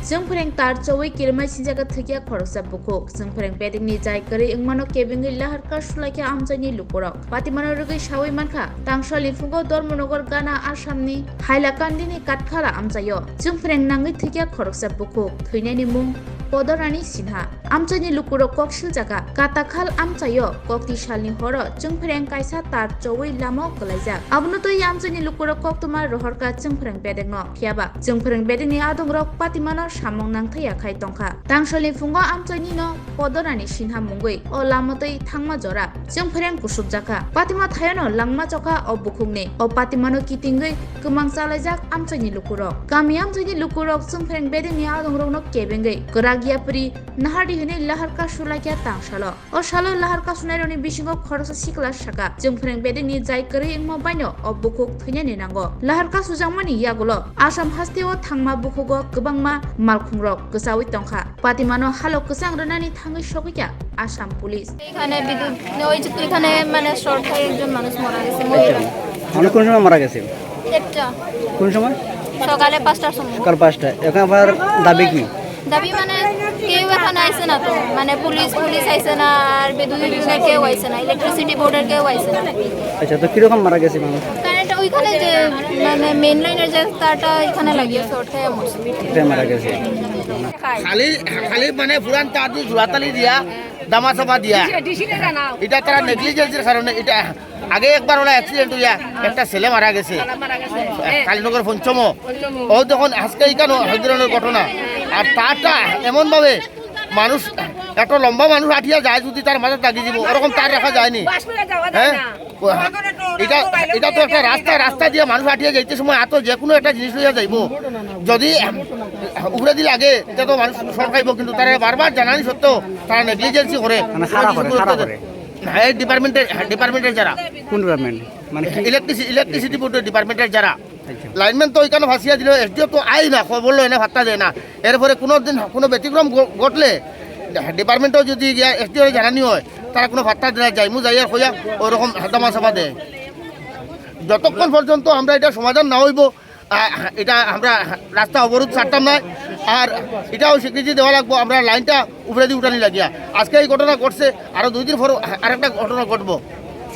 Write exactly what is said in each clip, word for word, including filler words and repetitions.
Chwngphreng tar chowi kirmai sinjaga thwikya khoroksa bukhuk. Chwngphreng bedekni jai kwrwi wngmano kebengwi laharka sulaikha amchaini lukurok. Patimano rwgwi sawi mankha, tangsalni phungo Dharmanagar gana Assamni Hailakandini Katkhala amchaio chwngphreng nangwi thwikya khoroksa bukhuk. Thwinani mung Podorani Sinha. Amchaini lukurok kok siljaka, Katakhal amchaio kokti salni horo chwngphreng kaisa tar chowi lamao kwlaijak. Abono twi amchaini lukurok koktwma rohorkha chwngphreng bedekno. Phiyaba chwngphreng bedekni adongrok Patimano samung nangthaiya khai tongkha. Tangsalni phungo amchainino Podorani Sinha mungwi o lama twi thangma jora chwngphreng kusubjakha. Patima thaiono langma chokha o bukhukni. O Patimano kitingwi kwmang chalaijak amchaini lukurok. Kami amchaini lukurok chwngphreng bedekni adongrokno kebengwi kwrak yapri nahardi hwnwi laharka sulaikha tangsalo. O salo laharka sunairokni bisingo khoroksa sikla sakha, chwngphreng bedekni jai kwrwi wngma baino o bukhuk thwinani nango. Laharka sujakmani yagulo Assam hasteo thangma bukhugo kwbangma malkhungrok kwchawi tongkha. Patimano halok kwchang rwnani thangwi sogwikha Assam Police. এখানে বিদ্যুৎ, ওই যে এখানে মানে শর্ট হয়ে একজন মানুষ মারা গেছে, মহিলা। মানে কোন সময় মারা গেছে? একটা। কোন সময়? সকালে পাঁচটার সময়। সকাল পাঁচটায়। এখন আপনার দাবি কি? দাবি মানে কেউ এখানে আইছে না তো, মানে পুলিশ, পুলিশ আইছে না, আর বিদ্যুৎ বিভাগের কেউ আইছে না, ইলেকট্রিসিটি বোর্ডের কেউ আইছে না। আচ্ছা, তো কিরকম মারা গেছে মানুষ? কারেন্ট ওইখানে যে মানে মেইন লাইনের যে তারটা এখানে লাগিয়েছে, ওটাই মরছে। ওটাই মারা গেছে। খালি, খালি মানে পুরান তার দিয়ে জুয়াতালি দিয়া, দামাচাপা দিয়া। এটা তারা নেগলিজেন্সের কারণে, এটা আগে একবার ওরা অ্যাক্সিডেন্ট হইয়া একটা ছেলে মারা গেছে। কালীনগর পঞ্চম। ও তখন আজকে এখানে হজরনের ঘটনা। আর তারটা এমনভাবে মানুষ, একটা লম্বা মানুষ আটিয়া যায়, যদি তার মাথা দাগি দিব, ওরকম তার রাখা যায়নি। হ্যাঁ? এটা, এটা তো একটা রাস্তা, রাস্তা দিয়ে মানুষ আটিয়া যাইতে সময় এত যে কোনো একটা জিনিস লইয়া যাইবো। যদি উপরেদি লাগে, এটা তো মানুষ শর্ট খাইবো, কিন্তু তারা বারবার জানানি সত্ত্বেও তারা নেগলিজেন্সি করে। মানে খারাপ করে, খারাপ করে। হ্যাঁ, এই ডিপার্টমেন্টের, হ্যাঁ, ডিপার্টমেন্টের যারা। কোন ডিপার্টমেন্ট? মানে কি? ইলেকট্রিসি-, ইলেকট্রিসিটি বোর্ডের ডিপার্টমেন্টের যারা। আচ্ছা। লাইনম্যান তো ওইখানে ফাঁসিয়া দিল, এসডিও তো আয় না, খবর লয় না, পাত্তা দেয় না। এরপরে কোনো দিন কোনো ব্যতিক্রম ঘ-, ঘটলে ডিপার্টমেন্টও যদি গিয়া এসডিও জানানি হয়, তারা কোনো পাত্তা দেয় না, যাইমু যাইয়া কইয়া ওরকম দামাচাপা দেয়। যতক্ষণ পর্যন্ত আমরা এটা সমাধান না হইব, আ, এটা আমরা রাস্তা অবরোধ ছাড়তাম না। আর এটাও স্বীকৃতি দেওয়া লাগবো, আমরা লাইনটা উপরেদি উঠানি লাগিয়া। আজকে এই ঘটনা ঘটছে, আরো দুই দিন পর আরেকটা ঘটনা ঘটবো।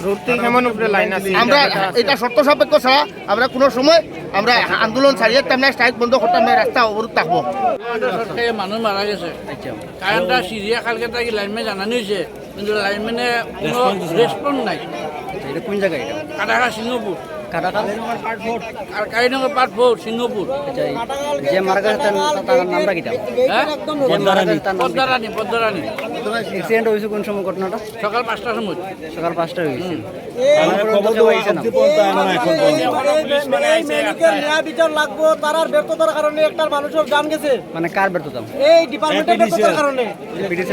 রোড তো এমন উপরে লাইন আছে, আমরা এটা তো আছে। এটা শর্ত সাপেক্ষ ছাড়া আমরা কোনো সময় আমরা আন্দোলন ছাড়িয়ে দিতাম না, স্ট্রাইক বন্ধ করতাম না, রাস্তা অবরোধ থাকবো। আমাদের সরকারে মানুষ মারা গেছে। আচ্ছা। কারেন্টটা সিরিয়া কালকে তাকে লাইনম্যান জানানো হয়েছে। কিন্তু লাইনম্যানে কোনো রেসপন্স দিছে না। রেসপন্স নাই। আচ্ছা, এটা কোন জায়গা এটা? কাটাখাল সিংহপুর। কাটাখাল? আর কালীনগর পার্ট ফোর সিংহপুর। আচ্ছা, এই যে মারা গেছে তার, তার নামটা কিতা? হ্যাঁ? যে মারা গেছে তার নাম কিতা? পদ্মারানী, পদ্মারানী। অ্যাক্সিডেন্ট হয়েছে কোন সময় ঘটনাটা? সকাল পাঁচটার সময়। সকাল পাঁচটা হয়েছে। তাহলে খবর তো আইছে না। এই মেডিকেল ন্যায় বিচার লাগবো, তারার ব্যর্থতার কারণে একটা মানুষের জান গেছে। মানে কার ব্যর্থতা? এই ডিপার্টমেন্টের ব্যর্থতার কারণে।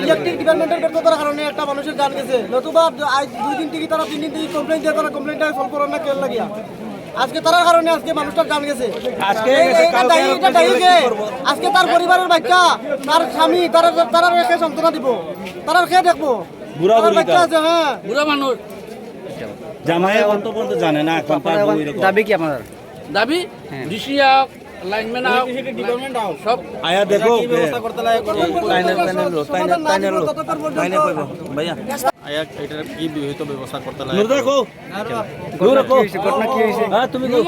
ইলেকট্রিক ডিপার্টমেন্টের ব্যর্থতার কারণে একটা মানুষের জান গেছে। নতুবা আজ দুই দিন থেকে তারা, তিন দিন থেকে কমপ্লেন দিয়ে তারা কমপ্লেনটা সলভ করার না কেন লাগিয়া। আজকে তারার কারণে আজকে মানুষটার জান গেছে। আজকে এই, গেছে, এটা কালকে দায়ী, আরো এটা দায়ী কে? আজকে তার পরিবারের বাচ্চা, তার স্বামী, তারা, তারা কে সান্ত্বনা দিব? তারা কে দেখবো? বুড়া তার বুড়ি বাচ্চা তার। আছে, হ্যাঁ। বুড়া মানুষ। জামাইয়ে বর্তমান তো জানে না, এখন তার বউ এরকম। দাবি কি আপনার? দাবি? হ্যাঁ। ডিসি আও, লাইনম্যান আও, সব। আয়া দেখো, কি ব্যবস্থা করতে লাগে, করো। তাইনে, তাইনে লো, তাইনে, তাইনে কইবো, ভাইয়া। আয়া, এটার কি বিহিত ব্যবস্থা করতে লাগে? নুর দেখো। নুর দেখো। ঘটনা কি হয়েছে? ঘটনা কি হয়েছে? হ্যাঁ, তুমি কো।